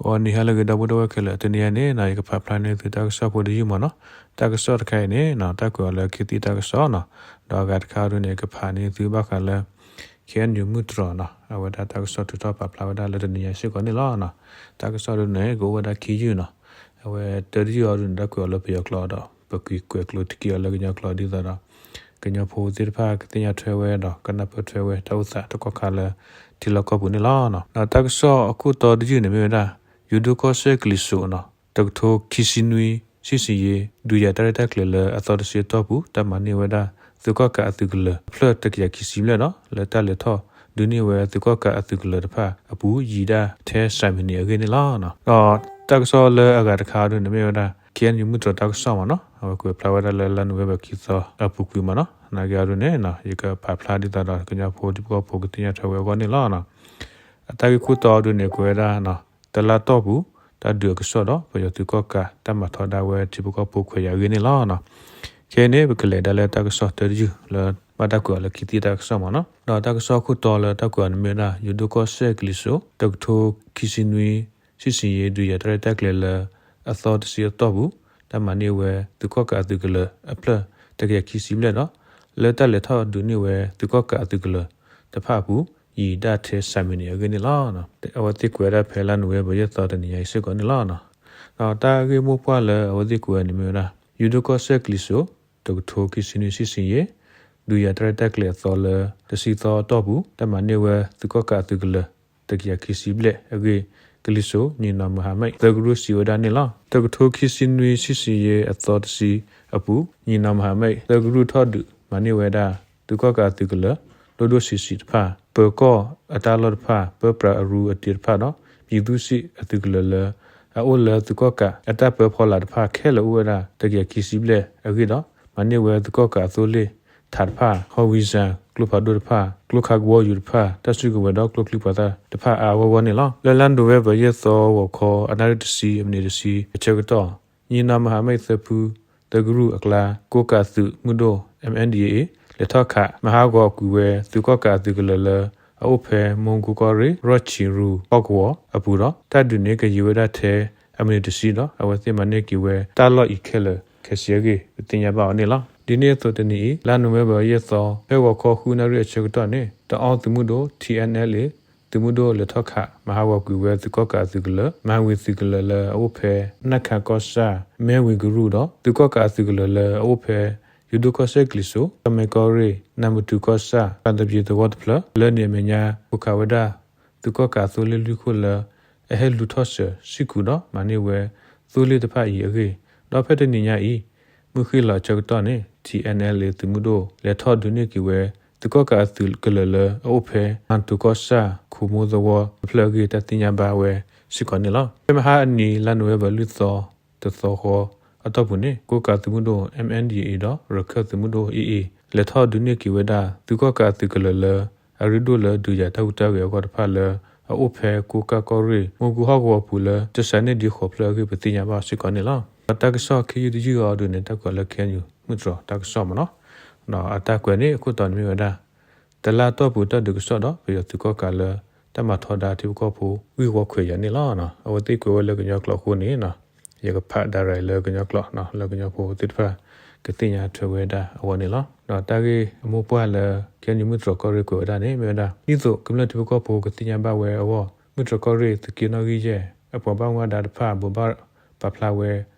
ဂီၤနံၤဟါလၢအဂ့ၤ ဒီပုၢ်ဝဲၢ်ခဲလၢာ်, တနံၤအံၤန့ၣ် ယကဖးဖျါန့ၢ်သုတၢ်ကစီၣ်ဖိတယုၢ်မ့ၢ်နီၤ. တၢ်ကစီၣ်တခါအံၤန့ၣ် တၢ်ကွဲးအီၤလၢ ခေတ်သစ် တၢ်ကစီၣ်နီၤ. ဒီးအဂၤတခါအံၤဒုန့ၣ် ကဖးန့ၢ်သုဘၣ်ဃးလၢ ခ့ၣ်အဲၣ်ယူၣ် မုၢ်တြီၤနီၤ, အဝဲဒၣ်တၢ်ကစီၣ်ထုးထီၣ်ပာ်ဖျါဝဲဒၣ်လၢတနံၤညါစ့ၢ်ကီးန့ၣ်လီၤ. တၢ်ကစီၣ်ဒုန့ၣ် ကအိၣ်ဝဲဒၣ်ခံယုၢ်နီၤ. အဝဲတၢတယုၢ်အံၤဒုန့ၣ် တၢ်ကွဲးအီၤလၢပယီၤကျိာ်ဒီး ပက့ၤကွဲးကျိာ်တက့ၢ်အီၤလၢကညီကျိာ် ဒ်သိးဒီး ကညီဖိသ့ၣ်တဖၣ်ကသ့ၣ်ညါထွဲဝဲဒီး ကနၢ်ပၢၢ်ထွဲဝဲတၢ်အိၣ်သးတကီၢ်ခါလၢ ထံလီၢ်ကီၢ်ပူၤန့ၣ်လီၤ. ဒီးတၢ်ကစီၣ်အခိၣ်တီတယုၢ်န့ၣ်မ့ၢ်ဝဲဒၣ် ယူၤဒိၣ်ကီၢ်စဲၣ်ကလံၤစိးနီၤ, တကထိခံဆံနွံ စစ်ဆင်ရေး ဒုးယၤတၢ်ရဲၣ်တၢ်ကျဲၤလၢအသီတဆံအတီၢ်ပူၤ တၢ်မၤန့ၢ်ဝဲဒၣ် သုးကီၣ်ကးအသုးကလၢၤ အဖျၢၣ်တကယၤခံဆံဘျဲၣ်ဒီး လၢတၢ်လဲၤထီၣ်ဒုးန့ၢ်ဝဲသုးကီၣ်ကးအသုးကလၢၤတဖၣ်အပူၤ ယံာ်ဒၣ်ထဲစးမံးနံးအဂ့ၢ်န့ၣ်လီၤ. ဒီးတၢ်ကစီၣ်လၢအဂၤတခါအံၤဒုန့ၣ်မ့ၢ်ဝဲဒၣ် ခ့ၣ်အဲၣ်ယူၣ် မုၢ်တြီၤ တၢ်ကစီၣ်မ့ၢ်နီၤ, အဝဲကွဲးဖျါဝဲဒၣ်လၢလါနိၣ်ဝ့ဘၢၣ်ခံသီအပူၤကွံာ်မ့ၢ်နီၤ. နာ်က့အံၤဒုန့ၣ် ယကပာ်ဖျါဒ်သိးဒီး ကညီဖိထံဖိကီၢ်ဖိကသ့ၣ်ညါထွဲဝဲအဂီၢ်န့ၣ်လီၤ. အတၢ်ဂ့ၢ်ခိၣ်တီအံၤဒုန့ၣ် ကွဲးဝဲဒၣ် တလါတီၢ်ပူၤ တၢ်ဒုးအကစီၣ်ဒီး ပယီၤသုးကီၣ်ကးတၢ်မၤထီဒါဝဲထံဖိကီၢ်ဖိခွဲးယာ်အဂ့ၢ်န့ၣ်လီၤ. ခဲအံၤန့ၣ် ပကလဲၤဒၣ်လၢတၢ်ကစီၣ်တၢတယုၢ်လၢ ဘၣ်တၢ်ကွဲးအီၤလၢ ခေတ်သစ် တၢ်ကစီၣ်မ့ၢ်နီၤ. ဒီးတၢ်ကစီၣ်အခိၣ်တီလၢတၢ်ကွဲးအီၤန့ၣ်မ့ၢ်ဝဲဒၣ် ယူၤဒိၣ်ကီၢ်စဲၣ်ကလံၤစိး တကထိခံဆံနွံ စစ်ဆင်ရေး ဒုးယၤတၢ်ရဲၣ်တၢ်ကျဲၤလၢအသီတဆံအတီၢ်ပူၤ တၢ်မၤန့ၢ်ဝဲသုးကီၣ်ကးအသုးကလၢၤအဖျၢၣ်တကယၤခံဆံဘျဲၣ်ဒီး လၢတၢ်လဲၤထီၣ်ဒုးန့ၢ်ဝဲသုးကီၣ်ကးအသုးကလၢၤတဖၣ်အပူၤ ယံာ်ဒၣ်ထဲစးမံးနံးအဂ့ၢ်န့ၣ်လီၤ. အဝဲသ့ၣ်ကွဲးဝဲဒၣ်ဖဲလါနိၣ်ဝ့ဘၢၣ် ယဲၢ်သီတနံၤညါအံၤစ့ၢ်ကီးန့ၣ်လီၤ. ဒီးတၢ်ဂ့ၢ်မိၢ်ပှၢ်လၢအဝဲသ့ၣ်ကွဲးဝဲန့ၣ်မ့ၢ်ဝဲဒၣ် ယူၤဒိၣ်ကီၢ်စဲၣ်ကလံၤစိး တကထိခံဆံနွံ စစ်ဆင်ရေး ဒုးယၤတၢ်ရဲၣ်တၢ်ကျဲၤအသီလၢတဆံသီအတီၢ်ပူၤ တၢ်မၤန့ၢ်ဝဲသုးကီၣ်ကးအသုးကလၢၤ တကယၤခံဆံဘျဲၣ်အဂ့ၢ် ကလံၤစိး ညီနောင်မဟာမိတ် သၢကရူၢ်စံးဝဲဒၣ်န့ၣ်လီၤ. တကထိခံဆံနွံ စစ်ဆင်ရေး အသီတဆံအပူၤ ညီနောင်မဟာမိတ် သၢကရူၢ်ထီၣ်ဒုးမၤန့ၢ်ဝဲဒၣ် သုးကီၣ်ကးအသုးကလၢၤ ဒိၣ်ဒိၣ်ဆံးဆံးတဖၣ် ပၢၤကီၢ်အတၢ်လီၢ်တဖၣ် ပၢပြးအရူအတ့ၤတဖၣ်ဒီး ပြည်သူ့စစ်အသုးကလၢၤလၢ အအိၣ်လၢသုးကီၣ်ကးအတၢ်ပၢဖီလာ်တဖၣ်ခဲလၢာ်အိၣ်ဝဲဒၣ် တကယၤခံဆံဘျဲၣ်အဂ့ၢ်ဒီး မၤန့ၢ်ဝဲသုးကီၣ်ကးအသိလ့ၣ်ထးတဖၣ် ဟီဝံစၣ် ကျိဖးဒိၣ်တဖၣ် ကျိခးကဝီၤယူၤတဖၣ် တၢ်စုကဝဲၤဒီးကျိချံမျိာ်သၣ်တဖၣ်အါအါဂီၢ်ဂီၢ်န့ၣ်လီၤ. လၢလါနိၣ်ဝ့ဘၢၣ် ယဲၢ်သီ ဂီၤခီ အနၣ်ရံၣ်တဆံ အမံးနံးတဆံအဆၢကတီၢ် ညီနောင်မဟာမိတ် သၢဖု သၢကရူၢ်အကျါ ကိးကးသုးမုၢ်ဒိၣ် MNDAA လဲၤထီၣ်ခးမၤဟးဂီၤကွံာ်ဝဲ သုးကီၣ်ကးအသုးကလၢၤလၢ အအိၣ်ဖဲ မူကီၢ်ကီၢ်ရ့ၣ် ရီၢ်ဆံရူဟီၣ်ကဝီၤအပူၤဒီး တၢ်ဒုးန့ၣ်ကယံာ်ဝဲဒၣ်ထဲအမံးနံးတဆံဒီး အဝဲသ့ၣ်မၤန့ၢ်က့ၤဝဲတၢ်လီၢ်အံၤခဲလၢာ်ခဲဆ့အဂ့ၢ် ပသ့ၣ်ညါဘၣ်အီၤန့ၣ်လီၤ. ဒ်န့ၣ်အသိးတနံၤအံၤ လါနိၣ်ဝ့ဘၢၣ် ယဲၢ်သီ ဖဲဂီၤခီဃုနၣ်ရံၣ်အဆၢကတီၢ်န့ၣ် တအီသုးမုၢ်ဒိၣ် TNLA သုးမုၢ်ဒိၣ်လဲၤထီၣ်ခးမၤဟးဂီၤကွံာ်ဝဲ သုးကီၣ်ကးအသုးကလၢၤ မၤဝံၤသုးကလၢၤလၢအအိၣ်ဖဲ နၢ်ခၣ်ကီၢ်ဆၣ် မဲဝံၤကရူၢ်ဒီး သုးကီၣ်ကးအသုးကလၢၤလၢအအိၣ်ဖဲ ယူၤဒိၣ်ကီၢ်စဲၣ်ကလံၤစိး ကီၢ်မဲၢ်ကီၢ်ရ့ၣ် နၢ်မတူၤကီၢ်ဆၣ် ပၣ်သဘျ့သဝီတဖျၢၣ် လၢန့ၣ်အမဲာ်ညါ ခိးခးဝဲဒၣ် သုးကီၣ်ကးအသိလ့ၣ်လွံၢ်ခိၣ်လၢ အဟဲလူၤထီၣ်စၢၤစံၣ်ကူးဒီး မၤန့ၢ်ဝဲသိလ့ၣ်တဖၣ်အံၤအဂ့ၢ် ဒီးဖဲတနံၤညါအံၤ မုၢ်ဃ့ၢ်လီၤအဆၢကတီၢ်န့ၣ် TNLA သုးမုၢ်ဒိၣ် လဲၤထီၣ်ဒုးန့ၢ်က့ၤဝဲ သုးကီၣ်ကးအသုးကလၢၤလၢအအိၣ်ဖဲ မတူၤကီၢ်ဆၣ် ခိၣ်မိသဝီတဖျၢၣ်အဂ့ၢ် တၢ်သ့ၣ်ညါဘၣ်ဝဲစ့ၢ်ကီးန့ၣ်လီၤ. ဖဲမဟါအနံၤ လါနိၣ်ဝ့ဘၢၣ် လွံၢ်သီ တသီဃီအတီၢ်ပူၤန့ၣ် ကိးကးသုးမုၢ်ဒိၣ် MNDAA ဒီး ရခၢၣ်သုးမုၢ်ဒိၣ် AA လဲၤထီၣ်ဒုးန့ၢ်က့ၤဝဲဒၣ် သုးကီၣ်ကးအသုးကလၢၤလၢ အရ့ဒိၣ်လၢဒုးယၤတၢ်ဟူးတၢ်ဂဲၤအဂီၢ်တဖၣ်လၢ အအိၣ်ဖဲကိးကးကီၢ်ရ့ၣ် မူကီၢ်ဟီၣ်ကဝီၤပူၤလၢ တစးန့ၢ်ဒံးဃိးဖျၢၣ်အဂ့ၢ် ပသ့ၣ်ညါဘၣ်စ့ၢ်ကီးန့ၣ်လီၤ. ဒီးတၢ်ကစီၣ်ခံယုၢ်တယုၢ်အံၤဒုန့ၣ် တၢ်ကွဲးလၢ ခ့ၣ်အဲၣ်ယူၣ် မုၢ်တြီၤ တၢ်ကစီၣ်မ့ၢ်နီၤ. ဒီးအတၢ်ကွဲးန့ၣ် အခိၣ်တီန့ၣ်မ့ၢ်ဝဲဒၣ် တလါတီၢ်ပူၤတၢ်ဒုးကစီၣ်ဒီး ပယီၤသုးကီၣ်ကးလၢ တၢ်မၤထီဒါထံဖိကီၢ်ဖိဂ့ၢ်ဝီခွဲးယာ်န့ၣ်လီၤ. အဝဲသ့ၣ်ကွဲးဝဲလၢကညီကျိာ်အဃိန့ၣ် ယကဖးဒၣ်ရၤလၢကညီကျိာ် လၢကညီဖိသ့ၣ်တဖၣ် ကသ့ၣ်ညါထွဲဝဲဒၣ်အဂီၢ်န့ၣ်လီၤ. ဒီးတၢ်ဂ့ၢ်အမိၢ်ပှၢ်လၢ ခ့ၣ်အဲၣ်ယူၣ် မုၢ်တြီၤကီၢ်ရ့ၣ်ကွဲးဝဲဒၣ်န့ၣ် မ့ၢ်ဝဲဒၣ် ဒ်သိးကမျၢၢ်ထံဖိကီၢ်ဖိကသ့ၣ်ညါဘၣ်ဝဲအဂီၢ် မုၢ်တြီၤကီၢ်ရ့ၣ် သုးက့နီၣ်ဂံၢ်ယဲၢ် အပှၤဘၣ်မူဘၣ်ဒါတဖၣ် ဘိးဘၣ်ပာ်ဖျါဝဲ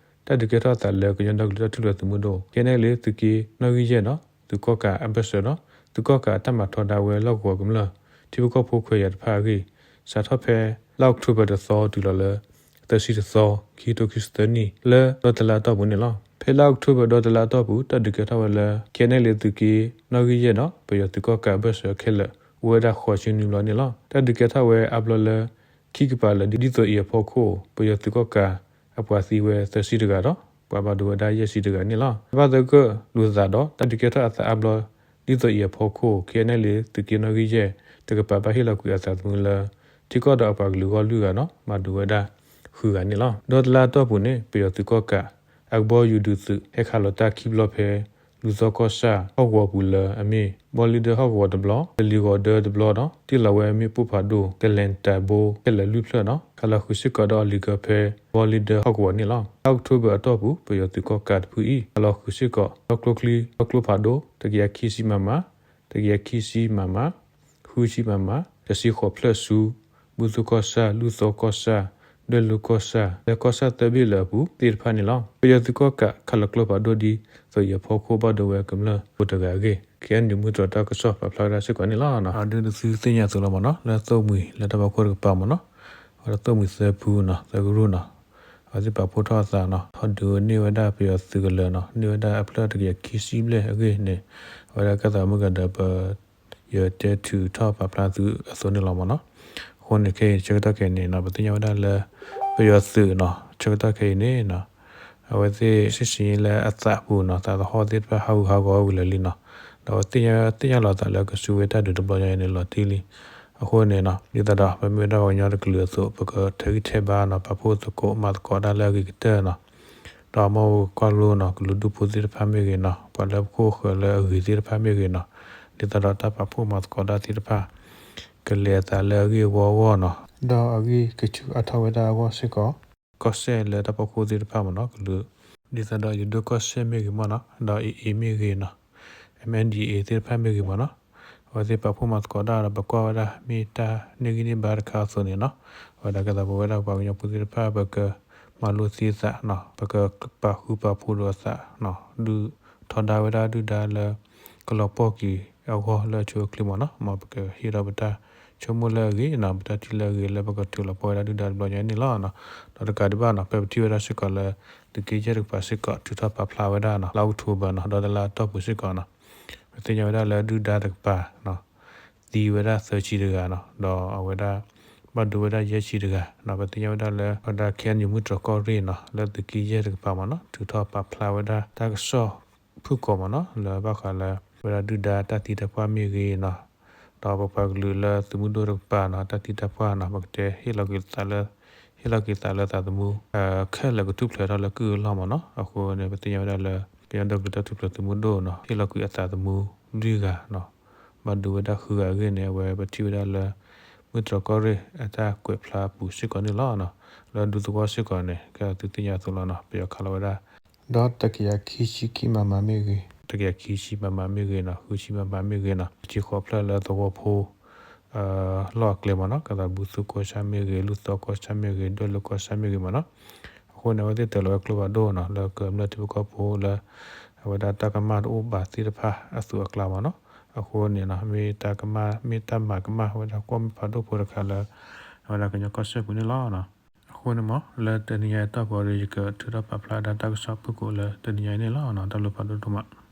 တၢ်ဒုးကဲထီၣ်အသးလၢကညီဒီကလုာ်တၢ်ထူၣ်ဖျဲးသုးမုၢ်ဒိၣ် ခ့ၣ်အဲၣ်ယူၣ် သုးက့နီၣ်ဂံၢ်ယဲၢ်ဒီး သုးကီၣ်ကးအဘၢၣ်စၢၤဒီး သုးကီၣ်ကးအတၢ်မၤထီဒါဝဲလီၢ်ကဝီၤကမျၢၢ် ထံဖိကီၢ်ဖိခွဲးယာ်တဖၣ်အဂ့ၢ် စးထီၣ်ဖဲ လါအီးကထိဘၢၣ်တသီတုၤလီၤလၢ သၢဆံတသီ ခံကထိခံဆံသၢနံၣ် လၢဒီတလါအတီၢ်ပူၤန့ၣ်လီၤ. ဖဲလါအီးကထိဘၢၣ်ဒီတလါအတီၢ်ပူၤ တၢ်ဒုးကဲထီၣ်ဝဲလၢ ခ့ၣ်အဲၣ်ယူၣ် သုးက့နီၣ်ဂံၢ်ယဲၢ်ဒီး ပယီၤသုးကီၣ်ကးအဘၢၣ်စၢၤခဲလၢာ် အိၣ်ဝဲဒၣ်ဃိးဆံနွံဘျီန့ၣ်လီၤ. တၢ်ဒုးကဲထီၣ်ဝဲအါဘျီလၢ ခံကပၤလၢဒ်သိးအံၤအဖီခိၣ် ပယီၤသုးကီၣ်ကးအပှၤသံဝဲသၢဆံတဂၤဒီး ပှၤဘၣ်ဒိဝဲဒၣ်ယဲၢ်ဆံတဂၤန့ၣ်လီၤ. ဘၣ်သဂၢၢ်လိာ်သးဒီး တၢ်ဒုးကဲထီၣ်အသးအါဘျီ ဒ်သိးအံၤအဖီခိၣ် ခ့ၣ်အဲၣ်ယူၣ် သုးက့နီၣ်ဂံၢ်ယဲၢ် တကပၤဘၣ်ဟ့ၣ်လီၤကွံာ်အသးသမူလၢ ထံကီၢ်ဒီးအပှၤကလုာ်အဂီၢ်လွံၢ်ဂၤဒီး ဘၣ်ဒိဝဲဒၣ်ဃုဂၤန့ၣ်လီၤ. ဒီတလါအတီၢ်ပူၤန့ၣ် ပယီၤသုးကီၣ်ကး အကဘီယူၤဒုးသုး ဟဲခးလီၤတၢ်ခံဘျီဖဲ လူၤသီကီၢ်ဆၣ် ဟီၣ်ကဝီၤပူၤလၢအမ့ၢ် ဘီလံဒၢဟီၣ်ကဝီၤတဘျီ, ကလံၤဂီၤဒၢတဘျီဒီး တ့ၢ်လီၤဝဲမ့ၣ်ပိၢ်ဖးဒိၣ် ကလဲၤတၢ်ဘိ ခဲလၢာ်လွံၢ်ဖျၢၣ်ဒီး ခးလီၤဃုာ်စ့ၢ်ကီးဒီးအလံၤကၢဖဲ ဘီလံဒၢဟီၣ်ကဝီၤန့ၣ်လီၤ. လၢအီးကထိဘၢၣ်အတီၢ်ပူၤ ပယီၤသုးကီၣ်ကးတဖုအံၤ ခးလီၤဃုာ်စ့ၢ်ကီး လီၢ်ကျိချံ လီၢ်ကျိဖးဒိၣ် တကယၤခံဆံမမ, တကယၤခံဆံမမ, ဃုဆံမမ, တဆံဃိးဖျၢၣ်ဆူ ဘူၣ်သိၣ်ကီၢ်ဆၣ်, လူၢ်သီကီၢ်ဆၣ်, ဒွဲၣ်လိၤကီၢ်ဆၣ်, လၢကီၢ်ဆၣ်သၢဘ့ၣ်လၢအပူၤသ့ၣ်တဖၣ်န့ၣ်လီၤ. ပယီၤသုးကီၣ်ကးခးလီၤကျိဖးဒိၣ်ဒ်သိးအံၤအဖီခိၣ် ဘၣ်ဒိဝဲကမျၢၢ်ဖိတဂၤအဂ့ၢ် KNU မုၢ်တြီၤတၢ်ကစီၣ်ပာ်ဖျါဝဲဒၣ်စ့ၢ်ကီးန့ၣ်လီၤ. အဒုးသုသ့ၣ်ညါအသိးလီၤမ့ၢ်နီၤ လၢသိၣ်မှံၤလၢတၢ်ဖီခိၣ်တကပၤမ့ၢ်နီၤ, အဝဲဒၣ်သိၣ်မှံၤသၢဖုနီၤ သၢကရူၢ်နီၤ, အဝဲသ့ၣ်ပာ်ဖှိၣ်ထီၣ်အသးနီၤ ထီၣ်ဒုးန့ၢ်ဝဲဒၣ်ပယီၤသုးကလၢၤနီၤ, န့ၢ်ဝဲဒၣ်အဖျၢၣ်တကယၤခံဆံဘျဲၣ်အဂ့ၢ်န့ၣ် အဝဲဒၣ်ကဲသးမုၢ်ကဒီးပ ယတဲထုးထီၣ်ပာ်ဖျါသုအသိးန့ၣ်လီၤမ့ၢ်နီၤ. အဃိန့ၣ် ခဲအံၤဆၢကတီၢ်ခဲအံၤန့ၣ်နီၤ ပသ့ၣ်ညါဝဲဒၣ်လၢ ပယီၤသုးနီၤ ဆၢကတီၢ်ခဲအံၤန့ၣ်နီၤ အဝဲသ့ၣ် စစ်ဆင်ရေး လၢအသးပူၤနီၤ သးသဟီၣ်သ့ၣ်တဖၣ်ဟးဂူာ်ဟးဂီၤဝံၤလၢာ်လံနီၤ, ဒီးအဝဲသ့ၣ်ညါ သ့ၣ်ညါလီၤသးလၢကဆူဝဲတၢ်ဒုးတဘျီညါအံၤန့ၣ်လီၤတံၢ်လံ. အဃိန့ၣ်နီၤ ဒ်သိးဒီး ပမ့ၢ်ဝဲဒၣ်ပှၤကညီတကလုာ်အသိး ပကထၢဂံၢ်ထၢဘါနီၤ ပာ်ဖှိၣ်သကိးမၤသကိးတၢ်လၢအဂ့ၤကတၢၢ်နီၤ ဒီးအမိၢ်ပှၢ်လိနီၤ ကလုာ်ဒူၣ်ဖိသ့ၣ်တဖၣ်မ့ၢ်ဂ့ၤနီၤ ပှၤလၢပခိၣ်ဃၢၤလၢအဂ့ၤသ့ၣ်တဖၣ်မ့ၢ်ဂ့ၤနီၤ ဒ်သိးဒီးတၢ်ပာ်ဖှိၣ်မၤသကိးတၢ်သ့ၣ်တဖၣ် ကလဲၤအသးလၢအဂ့ၢ်အဝီအဂီၢ်နီၤ ဒီးအဂံၢ်ကဆူးအါထီၣ်ဝဲဒၣ်အဂီၢ်စ့ၢ်ကီး ကီၢ်စဲၣ်လၢတၢ်ဖီခိၣ်သ့ၣ်တဖၣ်မ့ၢ်နီၤ ကလုာ် ဒ်သိးဒီးယဒိၣ်ကီၢ်စဲၣ်မ့ၢ်ဂ့ၤမ့ၢ်နီၤ ဒီး AA မ့ၢ်ဂ့ၤနီၤ MNDAA သ့ၣ်တဖၣ်မ့ၢ်ဂ့ၤမ့ၢ်နီၤ အဝဲသ့ၣ်ပာ်ဖှိၣ်မၤသကိးတၢ်ဒီး ပကွၢ်ဝဲဒၣ် မ့ၢ်တၢ်န့ၢ်ဂံၢ်န့ၢ်ဘါတခါအသိးန့ၣ်နီၤ အဝဲဒၣ်ကဲသးပဝဲဒၣ်ပှၤကညီဖိသ့ၣ်တဖၣ် ပကမၤလိသ့သးနီၤ ပကပာ်ဃူပာ်ဖိးဒီးအသးနီၤ ဒုးထီဒါဝဲဒၣ်ဒုၣ်ဒါလၢ ကလီၤပှီၢ်က့ၤအဂီၢ်လၢအဆိအချ့မ့ၢ်နီၤ မ်ပကဟ့ၣ်ဒီးပတၢ်ဆိကမိၣ်လၢအဂ့ၤနီၤ ပတၢ်ထံၣ်လၢအဂ့ၤလၢပကထုးလီၤပှီၢ်ဝဲဒၣ်ဒုၣ်ဒါတဘျီညါန့ၣ်လီၤ. ဒီးတကးဒံးဘၣ်နီၤ ဖဲပထံၣ်ဝဲဒၣ်စ့ၢ်ကီးလၢ သုးက့ယဲၢ်တကပၤစ့ၢ်ကီး ထုးထီၣ်ပာ်ဖျါဝဲဒၣ်နီၤ လၢအီးကထိဘၢၣ်နီၤ ဒီးတလါအတီၢ်ပူၤစ့ၢ်ကီးနီၤ ပသ့ၣ်ညါဝဲဒၣ်လၢဒုၣ်ဒါတကပၤနီၤ သံဝဲဒၣ်သၢဆံတဂၤနီၤ ဒီးအဝဲဒၣ် ဘၣ်ဒိဝဲဒၣ်ယဲၢ်ဆံတဂၤနီၤ ပသ့ၣ်ညါဝဲဒၣ်လၢ အဝဲဒၣ် KNU မုၢ်တြီၤကီၢ်ရ့ၣ်နီၤ လၢသုးက့ယဲၢ်တကပၤမ့ၢ်နီၤ ထုးထီၣ်ပာ်ဖျါဝဲဒၣ်တၢ်ကစီၣ်ဖုၣ်ကိာ်မ့ၢ်နီၤ လၢဘၣ်ဃးလၢ ဝဲဒၣ်ဒုၣ်ဒါတၢ်သံတၢ်ပှၢ်မ့ၢ်ဂ့ၤနီၤ ဒီးပပှၤကလုာ်လၢသုးမုၢ်ဒိၣ်တကပၤနီၤ တၢ်သံတၢ်ပှၢ်နီၤ ပကတဲဟ့ၣ်လီၤက့ၤသးလၢ ဟ့ၣ်လီၤက့ၤသးလၢသးသမူ ခဲလၢာ်ကထူၣ်ဖျဲးထီၣ်လၢကုၢ်အလီၢ်မ့ၢ်နီၤ အဃိန့ၣ် ပသ့ၣ်ညါဝဲဒၣ်လၢ ကညီဒီကလုာ်တၢ်ထူၣ်ဖျဲးသုးမုၢ်ဒိၣ်နီၤ ဟ့ၣ်လီၤကွံာ်အသးသမူလွံၢ်ဂၤနီၤ ဘၣ်ဒိဝဲဒၣ်ဃုဂၤအဂ့ၢ်န့ၣ် အဝဲပထံၣ်ဝဲဒၣ်လၢ မုၢ်တြီၤကီၢ်ရ့ၣ်အတၢ်ကွဲးဖျါအပူၤစ့ၢ်ကီးန့ၣ်လီၤ. လၢဒူသဝီစ့ၢ်ကီးန့ၣ် ကဲသုသ့ၣ်ညါအသိးလီၤနီၤ ပယီၤခးလီၤဝဲဒၣ် ဒီးတကယၤခံဆံခံမမမ့ၢ်ဂ့ၤ, တကယၤခံဆံမမမ့ၢ်ဂ့ၤနီၤ, ဃုဆံမမမ့ၢ်ဂ့ၤနီၤ, တဆံဃိးဖျၢၣ်လၢသဝီဖိ လီၢ်အကျဲမ့ၢ်နီၤ, ကဲသးဘူၣ်သိၣ်ကီၢ်ဆၣ်မ့ၢ်ဂ့ၤ, လူၢ်သီကီၢ်ဆၣ်မ့ၢ်ဂ့ၤ, ဒွဲၣ်လိၤကီၢ်ဆၣ်မ့ၢ်ဂ့ၤမ့ၢ်နီၤ, အဃိန့ၣ် အဝဲသ့ၣ်တၢၤလီၤဝဲကျိဖးဒိၣ်နီၤ လၢကမျၢၢ်ထံဖိကီၢ်ဖိလၢ အဝဲဒၣ်တၢ်ကမၣ်တအိၣ်ဘၣ်သ့ၣ်တဖၣ်အသိးအကျါမ့ၢ်နီၤ, အဃိန့ၣ်နီၤ မ့ၢ်တၢ်ကမၣ် မ့ၢ်တၢ်မၤကမၣ်ဝဲဒၣ်ကွီၢ်မုၢ်ဖးဒိၣ်ဖိတခါလၢ အဝဲဒၣ်ကညီကီၢ်စဲၣ်ပူၤန့ၣ်လီၤ. အဃိန့ၣ်မ့ၢ် လၢတနံၤညါအတီၢ်ပူၤဒီး ယကထုးထီၣ်ပာ်ဖျါဒၣ်တၢ်ကစီၣ်ဖုၣ်ကိာ်လၢတနံၤညါအံၤန့ၣ်လီၤ. တၢ်ဘျုးဖးဒိၣ်ဒိၣ်မး.